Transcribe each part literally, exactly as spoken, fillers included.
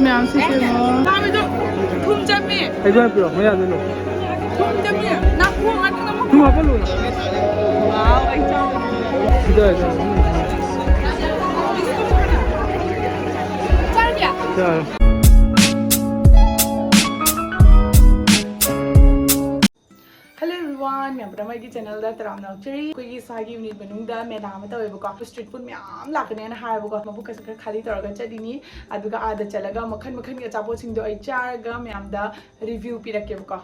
ꯃꯌꯥꯝꯁꯤꯁꯨ ꯌꯦꯡꯉꯣ꯫ ꯆꯥꯕꯗꯣ ꯊꯨꯝ ꯆꯝꯃꯤ꯫ ꯑꯩꯁꯨ ꯍꯥꯏꯕꯤꯔꯣ, ꯃꯌꯥꯗ ꯂꯣ꯫ ꯊꯨꯝ ꯆꯝꯃꯤ꯫ ꯅꯥꯀꯣꯡ ꯉꯥꯛꯇ ꯅꯝꯃꯣ꯫ ꯊꯨꯝ ꯍꯥꯞꯄ ꯂꯣꯏꯔꯦ꯫ ꯋꯥꯎ, ꯑꯩ ꯆꯥꯕ꯫ ꯁꯤꯗ ꯍꯥꯏꯗ꯫ ꯆꯥꯔꯒꯦ? ꯆꯥꯔꯣ꯫ Hello everyone, ꯃꯌꯥꯝ ꯄꯨꯝꯅꯃꯛ ꯑꯩꯒꯤ channelꯗ ꯇꯔꯥꯝꯅ ꯑꯣꯛꯆꯔꯤ꯫ ꯑꯩꯈꯣꯏꯒꯤ ꯁ꯭ꯋꯥꯏꯒꯤ ꯌꯨꯅꯤꯠ ꯃꯅꯨꯡꯗ ꯃꯦꯂꯥ ꯑꯃ ꯇꯧꯋꯦꯕꯀꯣ꯫ Street food ꯃꯌꯥꯝ ꯂꯥꯛꯀꯅꯦꯅ ꯍꯥꯏꯌꯦꯕꯀꯣ꯫ ꯃꯕꯨꯛꯀꯁꯦ ꯈꯔ ꯈꯥꯂꯤ ꯇꯧꯔꯒ ꯆꯠꯂꯤꯅꯤ꯫ ꯑꯗꯨꯒ ꯑꯥꯗ ꯆꯠꯂꯒ ꯃꯈꯜ ꯃꯈꯜꯒꯤ ꯑꯆꯥꯄꯣꯠꯁꯤꯡꯗꯣ ꯑꯩ ꯆꯥꯔꯒ ꯃꯌꯥꯝꯗ review ꯄꯤꯔꯛꯀꯦꯕꯀꯣ꯫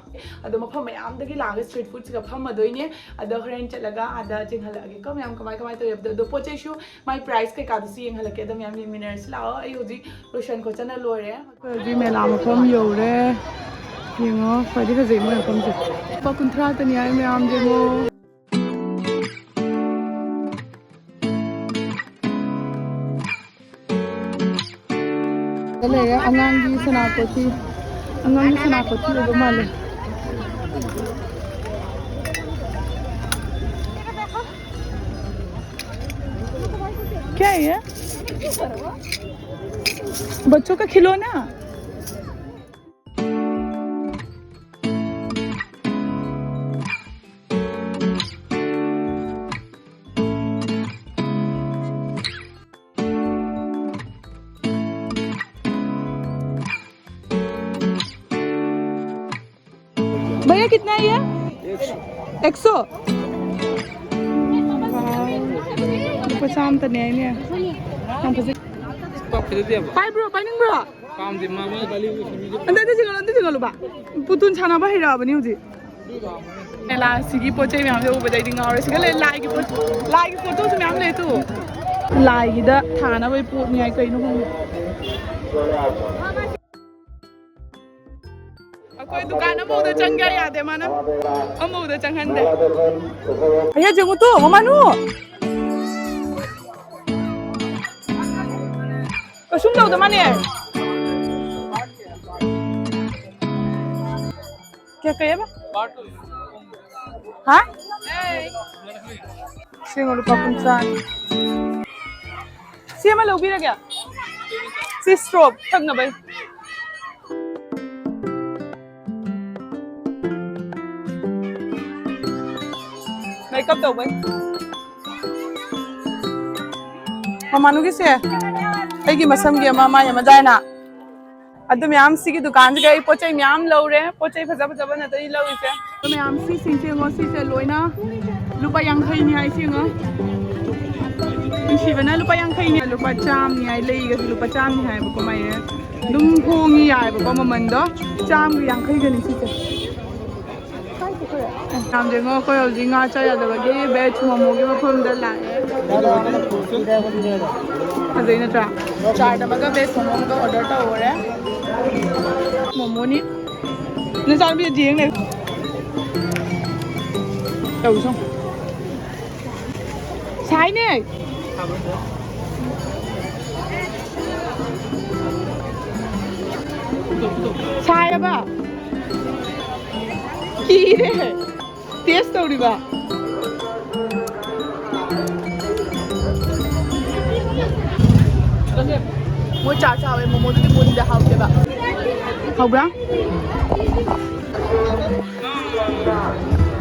ꯑꯗꯣ ꯃꯐꯝ ꯃꯌꯥꯝꯗꯒꯤ ꯂꯥꯛꯑꯒ street foodꯁꯤꯒ ꯐꯝꯃꯗꯣꯏꯅꯦ꯫ ꯑꯗꯣ ꯍꯣꯔꯦꯟ ꯆꯠꯂꯒ ꯑꯥꯗ ꯆꯦꯡꯍꯜꯂꯛꯑꯒꯦꯀꯣ ꯃꯌꯥꯝ ꯀꯃꯥꯏ ꯀꯃꯥꯏ ꯇꯧꯋꯦ ꯍꯥꯏꯕꯗꯣ꯫ ꯑꯗꯣ ꯄꯣꯠ ꯆꯩꯁꯨ ꯃꯥꯏ price ꯀꯩꯀꯥꯗꯨꯁꯨ ꯌꯦꯡꯍꯜꯂꯛꯀꯦ꯫ ꯑꯗꯣ ꯃꯌꯥꯝ ꯌꯦꯡꯃꯤꯟꯅꯔꯁꯤ ꯂꯥꯛꯑꯣ꯫ ꯑꯩ ꯍꯧꯖꯤꯛ ꯂꯣꯏꯁꯟ ꯈꯣꯠꯆꯟꯅ ꯂꯣꯏꯔꯦ꯫ ꯍꯧꯖꯤꯛ ꯃꯦꯂꯥ ꯃꯐꯝ ꯌꯧꯔꯦ꯫ ꯌꯦꯡꯉꯣ, ꯈ꯭ꯋꯥꯏꯗꯒꯤ ꯐꯖꯩ ꯃꯣꯏ ꯃꯐꯝꯁꯦ꯫ ꯂꯨꯄꯥ ꯀꯨꯟꯊ꯭ꯔꯥꯇꯅꯤ ꯍꯥꯏ ꯃꯌꯥꯝ, ꯌꯦꯡꯉꯣ꯫ ꯂꯩꯔꯦ ꯑꯉꯥꯡꯒꯤ ꯁꯅꯥꯄꯣꯠꯇꯤ꯫ ꯑꯉꯥꯡꯒꯤ ꯁꯅꯥꯄꯣꯠꯇꯤ ꯑꯣꯏꯕ ꯃꯥꯜꯂꯦ꯫ क्या है ये? बच्चों का खिलौना। भैया, कितना है ये? एक सौ। ꯄꯥꯏꯕ꯭ꯔꯣ, ꯄꯥꯏꯅꯤꯡꯕ꯭ꯔꯣ? ꯄꯥꯝꯗꯦ, ꯃꯥ, ꯃꯥ ꯕꯥꯂꯤ ꯎꯁꯤꯟꯕꯤꯗꯦ꯫ ꯑꯝꯇ, ꯑꯝꯇ ꯆꯤꯡꯍꯜꯂꯣ, ꯑꯝꯇ ꯆꯤꯡꯍꯜꯂꯣ, ꯕꯥ꯫ ꯄꯨꯇꯨꯟ ꯁꯥꯟꯅꯕ ꯍꯩꯔꯛꯑꯕꯅꯤ ꯍꯧꯖꯤꯛ꯫ ꯃꯦꯂꯥꯁꯤꯒꯤ ꯄꯣꯠ ꯆꯩ ꯃꯌꯥꯝꯁꯦ ꯎꯕꯗ ꯑꯩꯗꯤ ꯉꯥꯎꯔꯦ꯫ ꯁꯤꯗ ꯂꯩ, ꯂꯥꯏꯒꯤ ꯄꯣꯠ, ꯂꯥꯏꯒꯤ ꯐꯣꯇꯣꯁꯨ ꯃꯌꯥꯝ ꯂꯩ ꯇꯨ꯫ ꯂꯥꯏꯒꯤꯗ ꯊꯥꯅꯕꯩ ꯄꯣꯠꯅꯤ ꯍꯥꯏ, ꯀꯩꯅꯣ ꯈꯪꯗꯦ꯫ ꯑꯩꯈꯣꯏ ꯗꯨꯀꯥꯟ ꯑꯃꯐꯥꯎꯗ ꯆꯪꯒꯦ ꯌꯥꯗꯦ ꯃꯥꯅ꯫ ꯑꯃꯐꯥꯎꯗ ꯆꯪꯍꯟꯗꯦ꯫ ꯑꯌꯥ, ꯌꯦꯡꯉꯨ ꯇꯨ, ꯃꯃꯥꯅꯨ꯫ ꯀꯩꯁꯨꯝ ꯇꯧꯗ ꯃꯥꯅꯦ꯫ ꯀꯌꯥ ꯀꯩ ꯍꯥꯏꯕ? ꯍꯥ? ꯁꯤꯡꯉꯣ ꯂꯨꯄꯥ ꯀꯨꯟꯊ꯭ꯔꯥꯅꯤ꯫ ꯁꯤ ꯑꯃ ꯂꯧꯕꯤꯔꯒꯦ꯫ ꯁꯤ straw ꯊꯛꯅꯕꯩ꯫ ꯀꯞ ꯇꯧꯕꯩ꯫ ꯃꯃꯥꯅꯨꯒꯤꯁꯦ ꯑꯩꯒꯤ ꯃꯁꯝꯒꯤ ꯑꯃ, ꯃꯥꯏ ꯑꯃ ꯗꯥꯏꯅ꯫ ꯑꯗꯨ ꯃꯌꯥꯝ, ꯁꯤꯒꯤ ꯗꯨꯀꯥꯟꯁꯤꯗ ꯑꯩ ꯄꯣꯠ ꯆꯩ ꯃꯌꯥꯝ ꯂꯧꯔꯦ꯫ ꯄꯣꯠ ꯆꯩ ꯐꯖ ꯐꯖꯕ ꯅꯠꯇꯅꯤ ꯂꯧꯔꯤꯁꯦ꯫ ꯑꯗꯨ ꯃꯌꯥꯝ, ꯁꯤꯁꯤꯡꯁꯦ ꯌꯦꯡꯉꯣ, ꯁꯤꯁꯦ ꯂꯣꯏꯅ ꯂꯨꯄꯥ ꯌꯥꯡꯈꯩꯅꯤ ꯍꯥꯏꯁꯦ ꯌꯦꯡꯉꯣ꯫ ꯅꯨꯡꯁꯤꯕꯅ ꯂꯨꯄꯥ ꯌꯥꯡꯈꯩꯅꯤ, ꯂꯨꯄꯥ ꯆꯥꯝꯅꯤ ꯍꯥꯏ, ꯂꯩꯒꯁꯨ ꯂꯨꯄꯥ ꯆꯥꯝꯅꯤ ꯍꯥꯏꯕꯀꯣ ꯃꯥꯏꯁꯦ꯫ ꯑꯗꯨꯝ ꯍꯣꯡꯉꯤ ꯌꯥꯏꯕꯀꯣ ꯃꯃꯟꯗꯣ꯫ ꯆꯥꯝꯒ ꯌꯥꯡꯈꯩꯒꯅꯤ ꯁꯤꯁꯦ꯫ ꯌꯥꯝ ꯌꯦꯡꯉꯣ, ꯑꯩꯈꯣꯏ ꯍꯧꯖꯤꯛ ꯉꯥ ꯆꯥ ꯌꯥꯗꯕꯒꯤ ꯚꯦꯖ ꯃꯣꯃꯣꯒꯤ ꯃꯐꯝꯗ ꯂꯥꯛꯑꯦ꯫ ꯐꯖꯩ ꯅꯠꯇ꯭ꯔꯥ? ꯆꯥꯠ ꯑꯃꯒ ꯚꯦꯖ ꯃꯣꯃꯣ ꯑꯃꯒ ꯑꯣꯔꯗꯔ ꯇꯧꯔꯦ꯫ ꯃꯣꯃꯣꯅꯤ꯫ ꯅꯆꯥꯅꯨꯄꯤꯗ ꯌꯦꯡ ꯂꯩ꯫ ꯇꯧꯁꯣ꯫ ꯁꯥꯏꯅꯦ꯫ ꯁꯥꯏꯌꯦꯕ꯫ ꯀꯤꯔꯦ꯫ ꯇꯦꯁ ꯇꯧꯔꯤꯕ꯫ ꯃꯣꯏ ꯆꯥ ꯆꯥꯎꯋꯦ, ꯃꯣꯃꯣꯗꯨꯗꯤ ꯃꯨꯟꯗꯦ, ꯍꯥꯎꯇꯦꯕ꯫ ꯍꯥꯎꯕ꯭ꯔꯥ?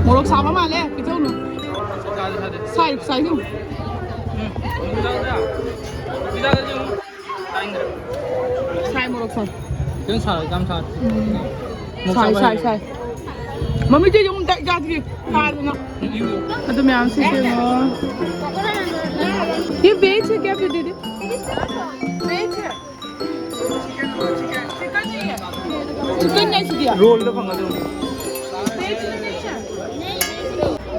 ꯃꯣꯔꯣꯛ ꯁꯥꯕ ꯃꯥꯜꯂꯦ, ꯄꯤꯖꯧꯅꯨ꯫ ꯁꯥꯏ, ꯁꯥꯏ ꯁꯨꯝ꯫ ꯁꯥꯏ, ꯃꯣꯔꯣꯛ ꯁꯥꯏ꯫ ꯈꯤꯇꯪ ꯁꯥꯔ ꯌꯥꯝ ꯁꯥꯔ꯫ ꯎꯝ꯫ ꯃꯣꯔꯣꯛ ꯁꯥꯏ, ꯁꯥꯕ ꯁꯥꯏ, ꯍꯩꯅꯕ꯭ꯔꯣ? ꯁꯥꯏ꯫ ꯃꯃꯤꯠꯇꯩ ꯑꯗꯨꯝ ꯗꯛ ꯌꯥꯗ꯭ꯔꯤ꯫ ꯁꯥꯗꯅ꯫ ꯑꯗꯨ ꯃꯌꯥꯝ ꯁꯤ ꯌꯦꯡꯉꯣ꯫ ये वेज है क्या फिर दीदी? वेज है। चिकन नहीं दिया। रोल तो मंगा दो। वेज नहीं है।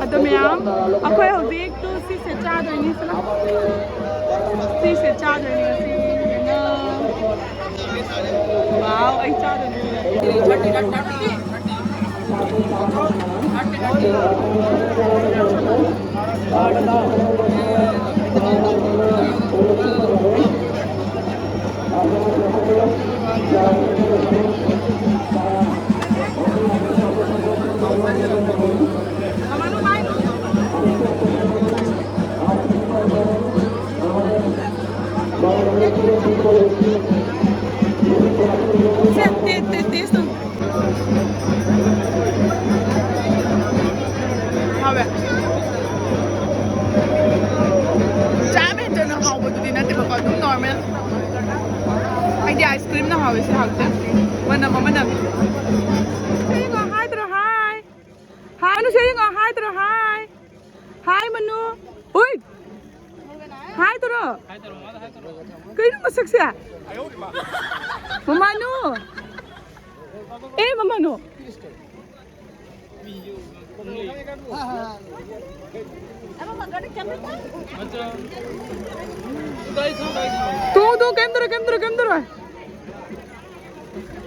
ꯑꯗꯣ ꯃꯌꯥꯝ, ꯑꯩꯈꯣꯏ ꯍꯧꯖꯤꯛ ꯇꯨ ꯁꯤꯁꯦ ꯆꯥꯗꯣꯏꯅꯤ, ꯁꯤꯅ꯫ ꯁꯤꯁꯦ ꯆꯥꯗꯣꯏꯅꯤ ꯉꯁꯤ꯫ ꯋꯥꯎ, ꯑꯩ ꯆꯥꯗꯣꯏꯅꯤ꯫ ꯁꯦ, ꯇꯦ-, ꯇꯦ-, ꯇꯦꯁ ꯇꯧ꯫ ꯍꯥꯎꯋꯦ꯫ ꯑꯗꯨꯗꯤ ꯅꯠꯇꯦꯕꯀꯣ, ꯑꯗꯨꯝ ꯅꯣꯔꯃꯦꯜ꯫ ꯑꯩꯗꯤ ꯑꯥꯏꯁ ꯀ꯭ꯔꯤꯝꯅ ꯍꯥꯎꯋꯦ, ꯁꯤ ꯍꯥꯎꯇꯦ꯫ ꯃꯅꯝ ꯑꯃ ꯅꯝꯃꯦ꯫ ꯁꯤ ꯌꯦꯡꯉꯣ, ꯍꯥꯏꯗ꯭ꯔꯣ? ꯍꯥꯏ꯫ ꯍꯥꯏ, ꯃꯅꯨ, ꯁꯤ ꯌꯦꯡꯉꯣ, ꯍꯥꯏꯗ꯭ꯔꯣ? ꯍꯥꯏ꯫ ꯍꯥꯏ, ꯃꯅꯨ꯫ ꯍꯨꯏ꯫ ꯍꯥꯏꯗ꯭ꯔꯣ? ꯀꯩꯅꯣ ꯃꯁꯛꯁꯦ? ꯃꯃꯥꯅꯨ꯫ ꯑꯦ, ꯃꯃꯥꯅꯨ꯫ तो, तो, कैमरा, कैमरा, कैमरा।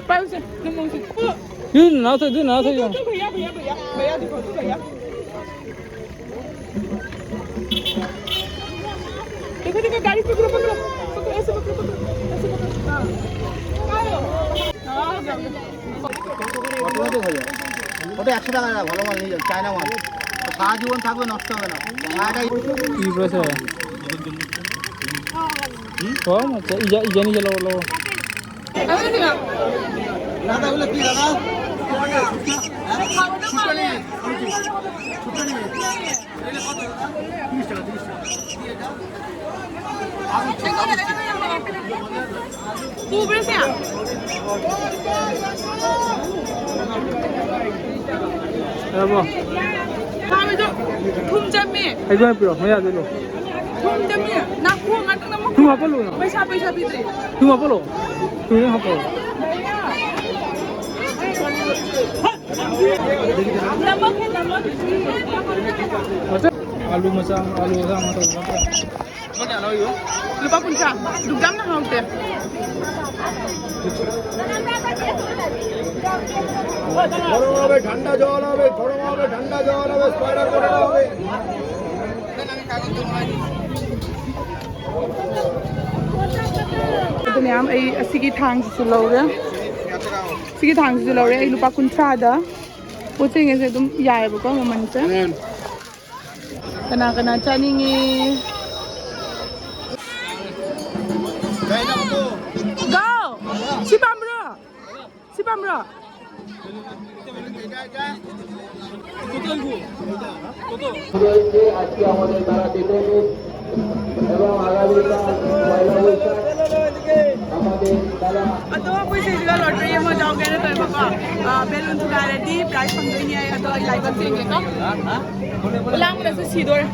पायो से, तुम उसे। ये ना तो, ये ना तो, ये। तो भैया, भैया, भैया, भैया, देखो, तो भैया। देखो, देखो, गाड़ी पकड़ो, पकड़ो। पकड़ो, ऐसे पकड़ो, पकड़ो। ऐसे पकड़ो। हाँ। हाँ, हाँ, हाँ। কত করে ভাইয়া? ওটা একশো টাকা দাদা, ভালো মাল নিয়ে যান, চায়না মাল। সারা জীবন থাকবে, নষ্ট হবে না। আর এটা কি বলেছে? কম হচ্ছে, ইয়া, ইয়া নিয়ে গেল, বলো। দাদা, ওগুলো কি দাদা? ꯌꯥꯔꯕꯣ? ꯊꯥꯕꯤꯗꯣ ꯊꯨꯝ ꯆꯝꯃꯦ꯫ ꯑꯩ ꯑꯗꯨꯃꯥꯏꯅ ꯄꯤꯔꯣ, ꯃꯌꯥꯗ ꯂꯣ꯫ ꯊꯨꯝ ꯆꯝꯃꯦ꯫ ꯅꯥꯀꯣꯡ ꯉꯥꯛꯇꯪ ꯅꯝꯃꯣ꯫ ꯊꯨꯝ ꯍꯥꯞꯄꯜꯂꯣ ꯅꯪ꯫ ꯄꯩꯁꯥ, ꯄꯩꯁꯥ ꯄꯤꯗ꯭ꯔꯤ꯫ ꯊꯨꯝ ꯍꯥꯞꯄꯜꯂꯣ꯫ ꯊꯨꯝ ꯍꯥꯞꯄꯜꯂꯣ꯫ ꯑꯥꯂꯨ ꯃꯆꯥ, ꯑꯥꯂꯨ ꯑꯁꯥꯡꯕ ꯇꯧꯕ ꯅꯠꯇ꯭ꯔꯣ? ꯂꯨꯄꯥ ꯀꯨꯟꯊ꯭ꯔꯥ꯫ ꯗꯨꯛ ꯌꯥꯝꯅ ꯍꯥꯎꯇꯦ꯫ গরম হবে, ঠান্ডা জল হবে, গরম হবে, ঠান্ডা জল হবে, স্পাইডার করে হবে। ꯑꯗꯨ ꯃꯌꯥꯝ ꯑꯩ ꯑꯁꯤꯒꯤ ꯊꯥꯡꯁꯤꯁꯨ ꯂꯧꯔꯦ꯫ ꯁꯤꯒꯤ ꯊꯥꯡꯁꯤꯁꯨ ꯂꯧꯔꯦ ꯑꯩ ꯂꯨꯄꯥ ꯀꯨꯟꯊ꯭ꯔꯥꯗ꯫ ꯄꯣꯠ ꯆꯩꯉꯩꯁꯦ ꯑꯗꯨꯝ ꯌꯥꯏꯑꯕꯀꯣ ꯃꯃꯜꯁꯦ꯫ ꯀꯅꯥ ꯀꯅꯥ ꯆꯥꯅꯤꯡꯉꯤ? ꯒꯣ! ꯁꯤ ꯄꯥꯝꯕ꯭ꯔꯣ? ꯁꯤ ꯄꯥꯝꯕ꯭ꯔꯣ? রয়েছে, আজকে আমাদের তারা দিতে এবং আগামীকাল পয়লা বৈশাখ আমাদের দাদা ꯑꯗꯣ ꯑꯩꯈꯣꯏ ꯁꯤꯁꯤꯒ ꯂꯣꯇꯔꯤ ꯑꯃ ꯌꯥꯎꯒꯦꯅ ꯇꯧꯋꯦꯕꯀꯣ꯫ ꯑ, ꯕꯦꯂꯨꯟ ꯊꯨꯒꯥꯏꯔꯗꯤ ꯄ꯭ꯔꯥꯏꯖ ꯐꯪꯗꯣꯏꯅꯦ ꯍꯥꯏ꯫ ꯑꯗꯣ ꯑꯩ ꯂꯥꯏꯕꯛ ꯌꯦꯡꯒꯦꯀꯣ꯫ ꯂꯥꯡꯕꯗꯁꯨ ꯁꯤꯗꯣꯔꯦ꯫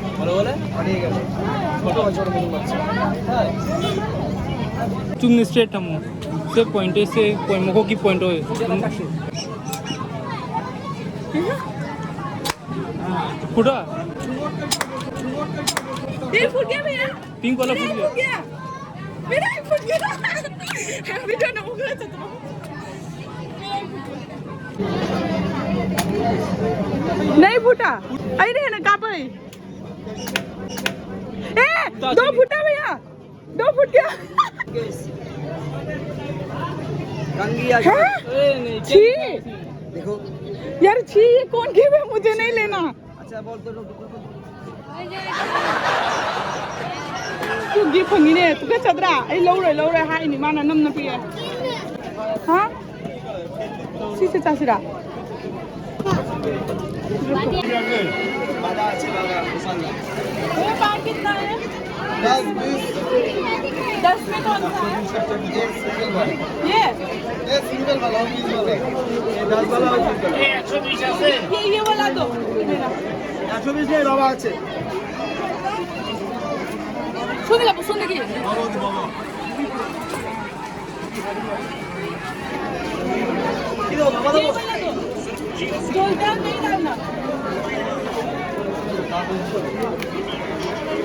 ꯆꯨꯝꯅ ꯏꯁꯇ꯭ꯔꯦꯠ ꯊꯝꯃꯣ꯫ ꯁꯦ ꯄꯣꯏꯟꯠ ꯁꯦ ꯄꯣꯏꯟꯠ ꯃꯀꯣꯛꯀꯤ ꯄꯣꯏꯟꯠ ꯑꯣꯏ꯫ ꯐꯨꯇꯥ? ये फूट गया भैया। पिंक वाला फूट गया। मेरा ही फूट गया। वीडियो ना उगला चतुर। नहीं फूटा। अरे ना कापे। ए, दो फूटा भैया। दो फूट गया। गंगी आ हैं? अरे नहीं, छी। देखो। यार छी, ये कौन गिफ्ट है? मुझे नहीं लेना। अच्छा, बोल दो, रुको, रुको। ꯇꯨ ꯒꯤꯐ ꯐꯪꯉꯤꯅꯦ꯫ ꯇꯨ ꯀꯠꯆꯗ꯭ꯔꯥ? ꯑꯩ ꯂꯧꯔꯣꯏ, ꯂꯧꯔꯣꯏ ꯍꯥꯏꯅꯤ, ꯃꯥꯅ ꯅꯝꯅ ꯄꯤꯔꯛꯑꯦ꯫ ꯍꯥ? ꯁꯤꯁꯦ ꯆꯥꯁꯤꯔꯥ? वो पान कितना है? दस, बीस। दस में कौन सा है? ये सिंगल वाला। ये? ये सिंगल वाला, वो बीस वाला। ये दस वाला, वो बीस वाला। ये, ये वाला दो मेरा। একশো বিশ নেই, বাবা আছে। শুনে যাবো, শুনে গিয়ে। বাবা, বাবা। ये वाला दो। जोरदार नहीं डालना।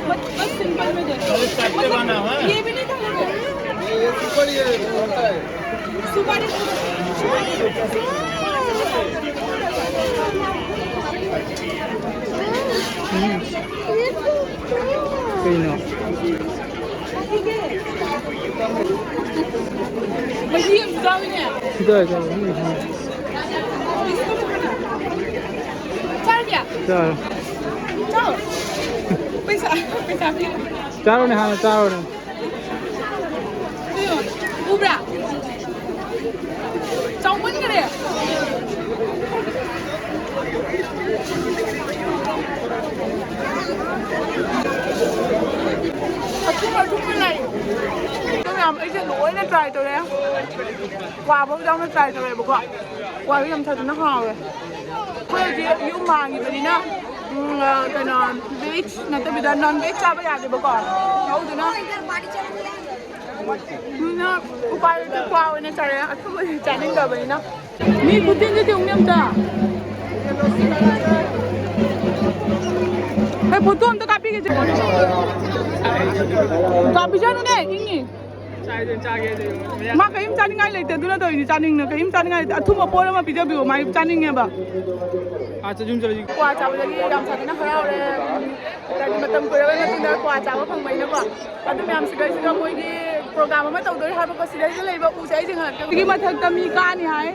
बस, बस सिंपल में दे दो। अरे, चट्टे बना है। ये भी नहीं डालेंगे। ये, ये सुपर, ये होता है। सुपारी। ꯀꯩꯅꯣ? ꯃꯍꯤ ꯌꯥꯝ ꯆꯥꯎꯋꯤꯅꯦ꯫ ꯁꯤꯗ ꯆꯥꯎ, ꯃꯤ ꯍꯥꯏ꯫ ꯆꯥꯔꯒꯦ? ꯆꯥꯔꯣ꯫ ꯆꯥꯎ꯫ ꯄꯩꯁꯥ, ꯄꯩꯁꯥ ꯄꯤꯔꯣ꯫ ꯆꯥꯔꯣꯅꯦ, ꯍꯥꯟꯅ ꯆꯥꯔꯣꯅꯦ꯫ ꯎꯕ꯭ꯔꯥ? ꯆꯥꯎꯃꯟꯈꯔꯦ꯫ ꯑꯗꯨ ꯃꯌꯥꯝ ꯑꯩꯁꯦ ꯂꯣꯏꯅ ꯇ꯭ꯔꯥꯏ ꯇꯧꯔꯦ꯫ ꯀ꯭ꯋꯥꯐꯧ ꯌꯥꯎꯅ ꯇ꯭ꯔꯥꯏ ꯇꯧꯔꯦꯕꯀꯣ꯫ ꯀ꯭ꯋꯥꯗꯣ ꯌꯥꯝ ꯊꯛꯇꯅ ꯍꯥꯎꯋꯦ꯫ ꯑꯩꯈꯣꯏ ꯍꯧꯖꯤꯛ ꯌꯨꯝ ꯍꯥꯡꯉꯤꯕꯅꯤꯅ, ꯎꯝ, ꯑ, ꯀꯩꯅꯣ, ꯚꯦꯖ ꯅꯠꯇꯕꯤꯗ ꯅꯟ ꯚꯦꯖ ꯆꯥꯕ ꯌꯥꯗꯦꯕꯀꯣ꯫ ꯑꯗꯨꯅ, ꯑꯗꯨꯅ ꯎꯄꯥꯏ ꯂꯩꯇꯦ, ꯀ꯭ꯋꯥ ꯑꯣꯏꯅ ꯆꯥꯔꯦ꯫ ꯑꯊꯨꯝꯕꯗꯤ ꯆꯥꯅꯤꯡꯗꯕꯅꯤꯅ꯫ ꯃꯤ ꯈꯨꯆꯤꯟꯁꯦ ꯌꯦꯡꯉꯨꯅꯦ ꯑꯝꯇ꯫ ꯍꯦ, ꯐꯣꯇꯣ ꯑꯝꯇ ꯀꯥꯞꯄꯤꯒꯦꯁꯦ꯫ ꯀꯥꯞꯄꯤꯖꯅꯨꯅꯦ, ꯏꯪꯉꯤ꯫ ꯃꯥ ꯀꯔꯤꯝ ꯆꯥꯅꯤꯡꯉꯥꯏ ꯂꯩꯇꯦ, ꯑꯗꯨꯅ ꯇꯧꯔꯤꯅꯤ꯫ ꯆꯥꯅꯤꯡꯅ ꯀꯔꯤꯝ ꯆꯥꯅꯤꯡꯉꯥꯏ ꯂꯩꯇꯦ꯫ ꯑꯊꯨꯝꯕ ꯄꯣꯠ ꯑꯃ ꯄꯤꯖꯕꯤꯌꯣ, ꯃꯥ ꯆꯥꯅꯤꯡꯉꯦꯕ꯫ ꯑꯥ, ꯆꯠ-, ꯌꯨꯝ ꯆꯠꯂꯁꯤ꯫ ꯀ꯭ꯋꯥ ꯆꯥꯕꯗꯒꯤ ꯌꯥꯝ ꯁꯥꯊꯤꯅ ꯍꯔꯥꯎꯔꯦ꯫ ꯍꯥꯏꯗꯤ ꯃꯇꯝ ꯀꯨꯏꯔꯕꯩ ꯃꯇꯨꯡꯗ ꯀ꯭ꯋꯥ ꯆꯥꯕ ꯐꯪꯕꯅꯤꯅꯀꯣ꯫ ꯑꯗꯨ ꯃꯌꯥꯝꯁꯤꯗꯩꯁꯤꯗ ꯃꯣꯏꯒꯤ ꯄ꯭ꯔꯣꯒ꯭ꯔꯥꯝ ꯑꯃ ꯇꯧꯗꯣꯔꯤ ꯍꯥꯏꯕꯀꯣ, ꯁꯤꯗꯩꯁꯤꯗ ꯂꯩꯕ ꯎꯁꯦ ꯑꯩꯁꯦ ꯉꯥꯏꯍꯥꯛꯇꯪ꯫ ꯁꯤꯒꯤ ꯃꯊꯛꯇ ꯃꯤ ꯀꯥꯅꯤ ꯍꯥꯏ꯫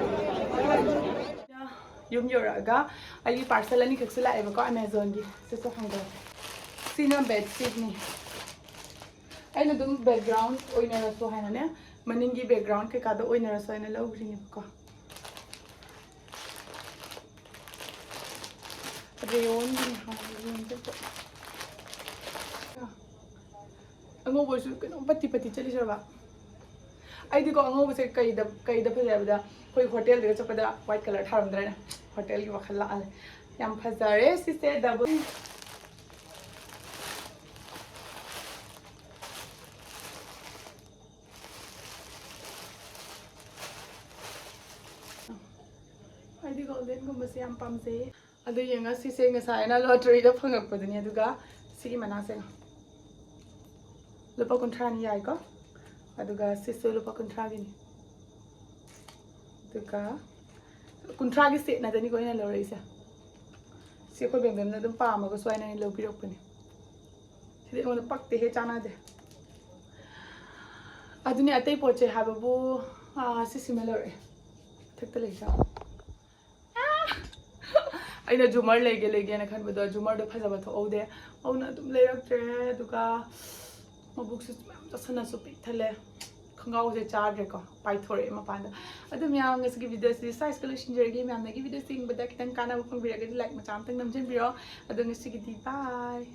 ꯌꯨꯝ ꯌꯧꯔꯛꯑꯒ ꯑꯩꯒꯤ ꯄꯥꯔꯁꯦꯜ ꯑꯅꯤꯈꯛꯁꯨ ꯂꯥꯛꯑꯦꯕꯀꯣ, ꯑꯦꯃꯥꯖꯣꯟꯒꯤ꯫ ꯁꯤꯁꯨ ꯍꯥꯡꯗꯣꯛꯑꯒꯦ꯫ ꯁꯤꯅ ꯕꯦꯗꯁꯤꯠꯅꯤ꯫ ꯑꯩꯅ ꯑꯗꯨꯝ ꯕꯦꯛꯒ꯭ꯔꯥꯎꯟ ꯑꯣꯏꯅꯔꯁꯨ ꯍꯥꯏꯅꯅꯦ, ꯃꯅꯤꯡꯒꯤ ꯕꯦꯛꯒ꯭ꯔꯥꯎꯟ ꯀꯩꯀꯥꯗꯣ ꯑꯣꯏꯅꯔꯁꯨ ꯍꯥꯏꯅ ꯂꯧꯈ꯭ꯔꯤꯅꯦꯕꯀꯣ꯫ ꯔꯦꯌꯣꯟꯒꯤꯅꯦ ꯍꯥꯏ, ꯔꯦꯌꯣꯟꯁꯦ꯫ ꯑꯉꯧꯕꯁꯨ ꯀꯩꯅꯣꯝ ꯄꯠꯇꯤ ꯄꯠꯇꯤ ꯆꯠꯂꯤꯖꯔꯕ? ꯑꯩꯗꯤꯀꯣ ꯑꯉꯧꯕꯁꯦ ꯀꯩꯗ, ꯀꯩꯗ ꯐꯖꯩ ꯍꯥꯏꯕꯗ, ꯑꯩꯈꯣꯏ ꯍꯣꯇꯦꯜꯗꯒ ꯆꯠꯄꯗ ꯋꯥꯏꯠ ꯀꯂꯔ ꯊꯥꯔꯝꯗ꯭ꯔꯥꯅꯦ? ꯍꯣꯇꯦꯜꯒꯤ ꯋꯥꯈꯜ ꯂꯥꯛꯑꯜꯂꯦ꯫ ꯌꯥꯝ ꯐꯖꯔꯦ ꯁꯤꯁꯦ, ꯗꯕꯜ꯫ ꯑꯩꯗꯤ ꯒꯣꯜꯗꯦꯟꯒꯨꯝꯕꯁꯦ ꯌꯥꯝ ꯄꯥꯝꯖꯩꯌꯦ꯫ ꯑꯗꯨ ꯌꯦꯡꯉ ꯁꯤꯁꯦ ꯉꯁꯥꯏꯅ ꯂꯣꯇꯔꯤꯗ ꯐꯪꯉꯛꯄꯗꯨꯅꯤ꯫ ꯑꯗꯨꯒ ꯁꯤꯒꯤ ꯃꯅꯥꯁꯦ ꯂꯨꯄꯥ ꯀꯨꯟꯊ꯭ꯔꯥꯅꯤ ꯌꯥꯏꯀꯣ꯫ ꯑꯗꯨꯒ ꯁꯤꯁꯨ ꯂꯨꯄꯥ ꯀꯨꯟꯊ꯭ꯔꯥꯒꯤꯅꯤ꯫ ꯑꯗꯨꯒ ꯀꯨꯟꯊ꯭ꯔꯥꯒꯤ ꯁꯦꯠ ꯅꯠꯇꯅꯤꯀꯣ ꯑꯩꯅ ꯂꯧꯔꯛꯏꯁꯦ꯫ ꯁꯤ ꯑꯩꯈꯣꯏ ꯕꯦꯝꯕꯦꯝꯅ ꯑꯗꯨꯝ ꯄꯥꯝꯃꯒꯁꯨ ꯍꯥꯏꯅ ꯑꯩꯅ ꯂꯧꯕꯤꯔꯛꯄꯅꯦ꯫ ꯁꯤꯗꯤ ꯑꯩꯉꯣꯟꯗ ꯄꯛꯇꯦꯍꯦ, ꯆꯥꯟꯅꯗꯦ꯫ ꯑꯗꯨꯅꯦ ꯑꯇꯩ ꯄꯣꯠ ꯆꯩ ꯍꯥꯏꯕꯕꯨ, ꯑꯥ, ꯁꯤꯁꯤꯃ ꯂꯧꯔꯛꯑꯦ꯫ ꯃꯊꯛꯇ ꯂꯩꯖꯥꯠꯂꯣ? ꯑꯥ! ꯑꯩꯅ ꯖꯨꯃꯔ ꯂꯩꯒꯦ ꯂꯩꯒꯦꯅ ꯈꯟꯕꯗꯣ ꯖꯨꯃꯔꯗꯣ ꯐꯖꯕ ꯊꯣꯛꯍꯧꯗꯦ꯫ ꯑꯗꯨꯅ ꯑꯗꯨꯝ ꯂꯩꯔꯛꯇ꯭ꯔꯦ꯫ ꯑꯗꯨꯒ ꯃꯕꯨꯛꯁꯨ ꯃꯌꯥꯝ ꯆꯥꯁꯟꯅꯁꯨ ꯄꯤꯛ ꯊꯜꯂꯦ꯫ ꯈꯣꯡꯒ꯭ꯔꯥꯎꯁꯦ ꯆꯥꯗ꯭ꯔꯦꯀꯣ, ꯄꯥꯏꯊꯣꯔꯛꯑꯦ ꯃꯄꯥꯟꯗ꯫ ꯑꯗꯨ ꯃꯌꯥꯝ ꯉꯁꯤꯒꯤ ꯚꯤꯗꯤꯑꯣꯁꯤꯗꯤ size ꯀ ꯂꯣꯏꯁꯤꯟꯖꯔꯒꯦ꯫ ꯃꯌꯥꯝꯅꯒꯤ ꯚꯤꯗꯤꯑꯣꯁꯤ ꯌꯦꯡꯕꯗ ꯈꯤꯇꯪ ꯀꯥꯟꯅꯕ ꯐꯪꯕꯤꯔꯒꯗꯤ like ꯃꯆꯥ ꯑꯝꯇꯪ ꯅꯝꯖꯟꯕꯤꯔꯣ꯫ ꯑꯗꯣ ꯉꯁꯤꯒꯤꯗꯤ bye꯫